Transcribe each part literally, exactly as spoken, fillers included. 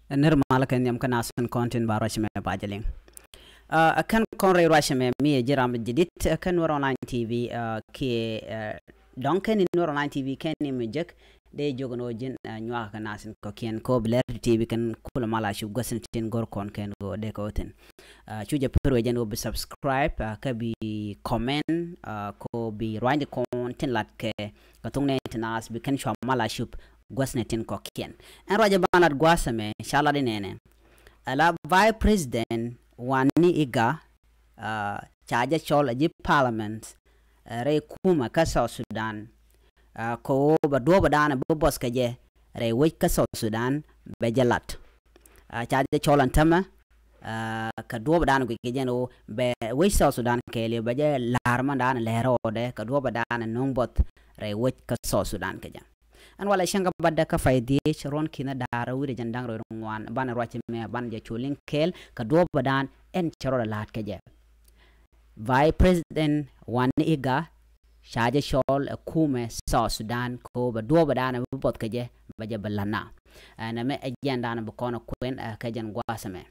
Nir malä kɛ nhiam kä nasin kɔn tin ba ruac mɛ ba jɛ liŋ. Ɛ kɛn kɔn rɛy ruac mɛ mi ɛ ji̱ ram jɛ dit ɛ kɛn Nuer Online T V kiɛ dɔŋ kɛn in Nuer Online T V kɛn in mi jek dee jiök ni wä ji̱n nyuak kɛ nasin kɔkiɛn kɛ wä bi lɛr ti T V kɛn kulɛ mal a cup gua̱sin tin go̱r kɔn kɛn wä dee kɛ wä thin. Cu jɛ pär wee jɛn wä bi subscribe kä bi comment kɛ wä bi ruany di kɔn tin lat kɛ kɛ thuk nɛ tin as bi kɛn cua mal a cup gua̱sinɛ tin kɔkiɛn. Ɛn ruacɛ ban lat gua̱a̱sɛ mɛ ca lat inɛnɛ. Ala Vice President Wani Iga ca jɛ cɔl a ji̱ parliament rɛy kumɛ kä South Sudan. Kɛ ɣöö bɛ duɔ̱ɔ̱pɛ daanɛ bi buɔth kɛ jɛ rɛy wec kä South Sudan bɛ jɛ lat. Ca jɛ cɔl ɛn tämɛ kɛ duɔ̱ɔ̱pɛ daanɛ guic kɛ jɛn ɣöö bɛ wec South Sudan kɛɛliw bɛ jɛ la̱r mɛn daanɛ lɛr ɣɔɔdɛ kɛ duɔ̱ɔ̱pɛ daanɛ no̱o̱ŋ buɔth rɛy wec kä South Sudan kɛ jɛ. Ɛn walɛ cäŋ kä batdä kä pay dhiec ruɔ̱n ki̱n da̱r wi̱cdɛ jɛn da̱ŋ rɛw ŋuan banɛ ruac mɛ banɛ jɛ cu liŋ kɛɛl kɛ duɔ̱ɔ̱pɛ daan ɛn cɛ rɔɔdɛ la̱a̱t kɛ jɛ. Vice President Wani Iga ca jɛ cɔl ɛ kumɛ South Sudan kɛ ɣöö bɛ duɔ̱ɔ̱pɛ daan ɛ bi buɔth kɛ jɛ bɛ jɛ bi la̱t na. Ɛn ɛmɛ ɛ jɛn daan bi kɔn ɛ kuɛn ɛ kɛ jɛn gua̱a̱sɛ mɛ.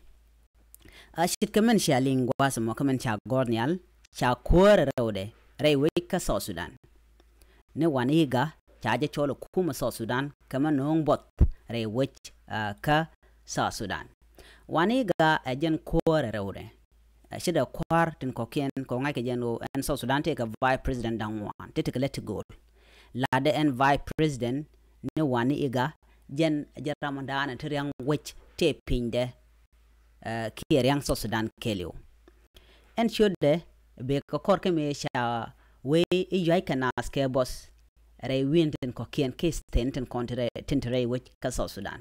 A ce̱tkɛ mɛn cia liŋ gua̱a̱sɛ mɔ kä mɛn ca gɔ̱r nhial ca kuäärɛ rɛwdɛ rɛy wec kä South Sudan. Ni Wani Iga ca jɛ cɔl ɛ kumɛ South Sudan kɛ mɛ no̱o̱ŋ buɔth rɛy wec kä South Sudan. Wani Iga ɛ jɛn kuäärɛ rɛwdɛ. Ɛ ci dɛ kua̱r tin kɔkiɛn kɛ ŋa̱ckɛ jɛn ɣöö ɛn South Sudan tëëkɛ vice president da̱ŋ ŋuan ti tekɛ lät ti go̱o̱l. Latdɛ ɛn vice president ni Wani Iga jɛn jɛ ram daanɛ ti ria̱ŋ wec tëë pinydɛ kiɛ ria̱ŋ South Sudan kɛɛliw. Ɛn ciötdɛ bek kɛ kɔr kä mëë ca wee i̱ yua̱ckɛ naath kɛ buɔth rɛy wi̱i̱n tin kɔkiɛn kiɛ state tin kɔn tin te rɛy wec kä South Sudan.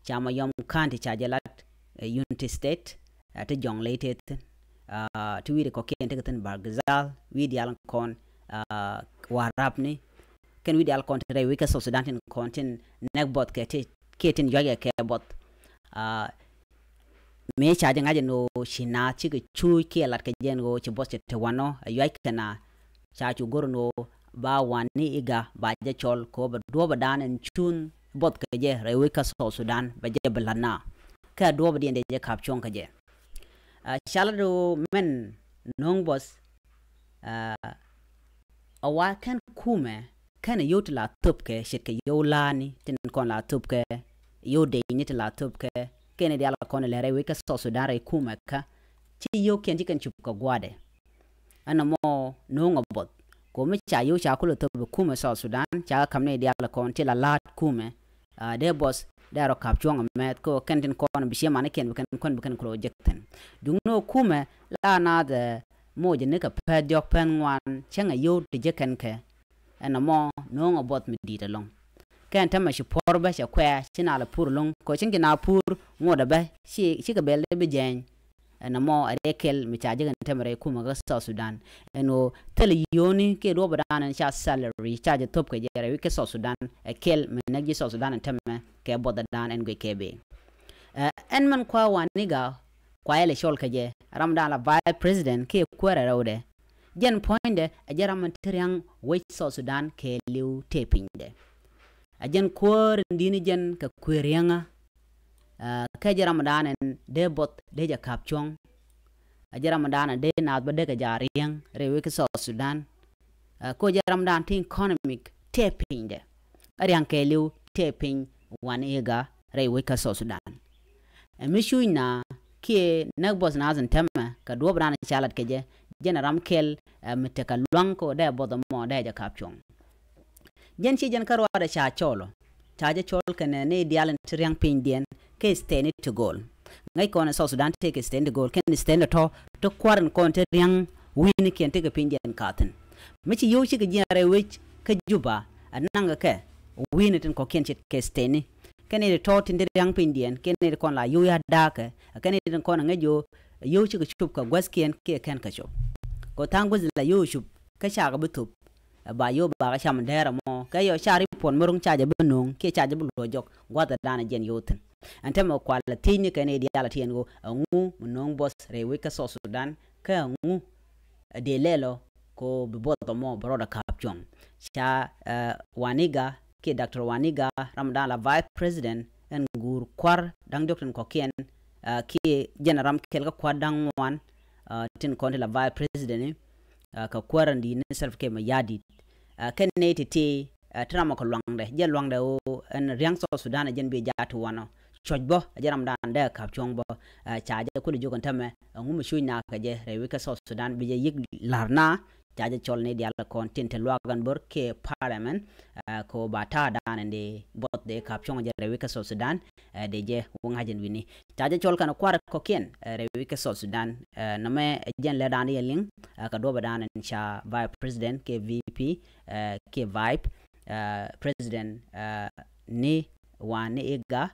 Ca Mayom County ca jɛ lat Unity State ti Jonglei tëë thi̱n. Ti wi̱i̱dɛ kɔkiɛn tekɛ thi̱n Bahr el Ghazal wi̱i̱ diaal kɔn Warrap ni kɛn wi̱i̱ diaal kɔn tin rɛy wec kä South Sudan tin kɔn tin nɛk buɔth kɛ ti kiɛ tin yua̱ckɛ kɛ buɔth. Mëë ca jɛ ŋa̱c ɛn ɣöö ci naath cikɛ cuuc kiɛ lat kɛ jɛ ɛn ɣöö ci buɔth cɛ te wanɔ ɛ yua̱ckɛ na ca cu go̱r ɛn ɣöö ba Wani Iga ba jɛ cɔl kɛ ɣöö bɛ duɔ̱ɔ̱pɛ daan ɛn cuun buɔth kɛ jɛ rɛy wec kä South Sudan bɛ jɛ bi la̱t na. Kä duɔ̱ɔ̱pɛ diɛn dee jɛ ka̱p cuɔ̱ŋ kɛ jɛ. Ca lat ɣöö mɛn no̱o̱ŋ buɔth ɛ wa kɛn kumɛ kɛn yio̱w ti la thöpkɛ ce̱tkɛ yio̱w la̱a̱ni tin kɔn la thöpkɛ yio̱w decni ti la thöpkɛ kɛn diaal kɔn lɛ rɛy wec kä South Sudan rɛy kumɛ kä ci yio̱w kiɛn ci kɛn cup kɛ gua̱dɛ. Ɛn ɛmɔ no̱o̱ŋ ɛ buɔth ko̱mi ca yio̱w ca kulɛ thöp kumɛ South Sudan ca kɛ ka̱m ni diaal kɔn ti la la̱a̱t kumɛ. Dee buɔth dee rɔ ka̱p cuɔ̱ŋ ɛmɛth kä kɛn tin kɔn bi ciɛ manikiɛn bi kɛn kɔn bi kɛn kulɛ jek thi̱n. Duŋni ɔ kumɛ la naath ɛ moc ni kɛ pɛth diɔ̱k pɛth ŋuan cäŋ ɛ yio̱w ti jek kɛn kɛ. Ɛn ɛmɔ no̱o̱ŋ ɛ buɔth mi di̱i̱t ɛlɔ̱ŋ. Kɛn tämɛ ci puɔ̱r bä cɛ kuɛ̈ɛ̈ ci na lɛ pur ɛlɔ̱ŋ kɛ cäŋ ci na pur ŋot ɛ bä ci cikɛ bɛl dee bi jɛɛny. Ɛn ɛmɔ ɛ rɛy kɛl mi ca jek ɛn tämɛ rɛy kumɛ kä South Sudan. Ɛn ɣöö thilɛ yio̱o̱ni kiɛ duɔ̱ɔ̱pɛ daan ɛn ca salary ca jɛ thöp kɛ jɛ rɛy wi̱c kä South Sudan ɛ kɛl mi näk ji̱ South Sudan ɛn tämɛ kɛ buɔth ɛ daan ɛn guic kɛ bee. Ɛn mɛn kua Wani Iga kua yɛl ɛ cɔl kɛ jɛ ram daan la vice president kiɛ kuäärɛ rɛwdɛ. Jɛn puɔ̱nydɛ ɛ jɛ ram ɛn ti ria̱ŋ wec South Sudan kɛɛliw tëë pinydɛ. Ɛ jɛn kuäär in di̱t ni jɛn kɛ kuëë riäŋä. Kä jɛ ram daan ɛn dee buɔth dee jɛ ka̱p cuɔ̱ŋ. Ɛ jɛ ram daan ɛn dee naath bä dee kɛ jaat riäŋ rɛy wec kä South Sudan. Kä jɛ ram daan ti economic tëë pinydɛ. Ɛ ria̱ŋ kɛɛliw tëë piny Wani Iga rɛy wec kä South Sudan. Ɛ mi cuc na kiɛ näk buɔth naath in tämɛ kɛ duɔ̱ɔ̱p raan ca lat kɛ jɛ jɛn ɛ ram kɛl ɛ mi tekɛ lua̱ŋ kɛ ɣöö dee buɔth ɛmɔ dee jɛ ka̱p cuɔ̱ŋ. Jɛn ci jɛn kä ruaadɛ ca cɔl ɔ ca jɛ cɔl kɛnɛ ni diaal in ti ria̱ŋ pinydiɛn kɛ stateni ti gööl. Ŋäc kɔn ɛ South Sudan tëëkɛ stateni ti gööl kɛn stateni tɔ̱ ti kua̱r in kɔn ti ria̱ŋ wi̱i̱nikiɛn tëëkɛ pinydiɛn ka̱thi̱n. Mi ci yio̱w cikɛ jiɛn rɛy wec kä Juba ɛ naŋkɛ kɛ wi̱i̱ni tin kɔ̱kiɛn ce̱tkɛ stateni. Kɛn nɛy ti tɔ̱ tin ti ria̱ŋ pinydiɛn kɛn nɛy ti kɔn la yio̱w ya̱ da̱a̱kɛ kɛn nɛy ti kɔn ɛ ŋäc ɣöö yio̱w cikɛ cup kɛ guäthkiɛn kiɛ kɛn kɛ cup. Kɛ tha̱a̱ŋ guäth la yio̱w cup kä cakɛ bi thop. Ɛ ba yio̱w bakɛ cam dɛɛr ɛmɔ kɛ yɔ ca ripuɔt mi ro̱ŋ ca jɛ bi no̱o̱ŋ kiɛ ca jɛ bi luɔ̱c jɔk gua̱thɛ da̱a̱n ɛ jiɛn yio̱w thi̱n. Ɛn tɛmɛ kual ɛ thiecni kɛ nɛy diaal ɛ tiɛn ɣöö ɛŋu mi no̱o̱ŋ buɔth rɛy wec kä South Sudan kä ɛŋu ɛ dee lɛl ɔ kɛ ɣöö bi buɔth ɛmɔ bi rɔɔdɛ ka̱p cuɔ̱ŋ. Ca Wani Iga kiɛ Doctor Wani Iga ram daan la vice president ɛn guur kua̱r da̱ŋ diɔ̱k tin kɔ̱kiɛn, kiɛ jɛn ram kɛl kä kua̱r da̱ŋ ŋuan tin kɔn ti la vice president ni, kɛ kuäär in di̱i̱t ni Salva Kiir Mayardit. Kɛn nɛy ti̱ti̱ ti ram ɔ kɛ luaŋdɛ, jɛn luaŋdɛ ɣöö ɛn ria̱ŋ South Sudan ɛ jɛn bi jaat ti wanɔ. Cuɔ̱c bä ɛ jɛn ramdan dee ka̱p cuɔ̱ŋ bä. Ca jɛ kulɛ jiök ɛn tämɛ ɛŋu mi cuc na kɛ jɛ rɛy wec kä South Sudan bi jɛ yi̱k la̱r na. Ca jɛ cɔl ni diaal kɔn tin te luaak ɛn bör kiɛ parliament. Kɛ ɣöö ba ta̱a̱ dan in di buɔth dee ka̱p cuɔ̱ŋ jɛ rɛy wec kä South Sudan. Dee jɛ wä ŋa̱c ɛn wi̱ni ca jɛ cɔl kɛn kua̱r kɔ̱kiɛn rɛy wec kä South Sudan. Nɔmɛ ɛ jɛn lɛ dan yɛ liŋ kɛ duɔpɛ dan in ca vice president kɛ VP kɛ vice president ni wan ni iga.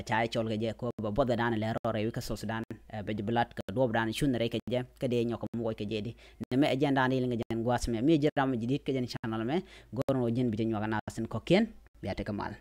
Ca jɛ cɔl kɛ jɛ kɛ ɣöö bɛ buɔth dan in lɛ rɔ rɛy wec kä South Sudan. Bɛ jɛ bi lat kɛ duɔpɛ dan in cun rɛy kɛ jɛ kɛ dee nyɔk kɛ muɔc kɛ jɛ di. Nɛmɛ ɛ jɛn dan yɛ liŋ kɛ jɛn gua̱a̱th mɛ mi ji̱ ram mi ji̱ di̱t kɛ jɛn channel mɛ. Go̱r ni wä ji̱n bi jɛ nyuak ɛ nath in kɔ̱kiɛn. Bia tekɛ mal.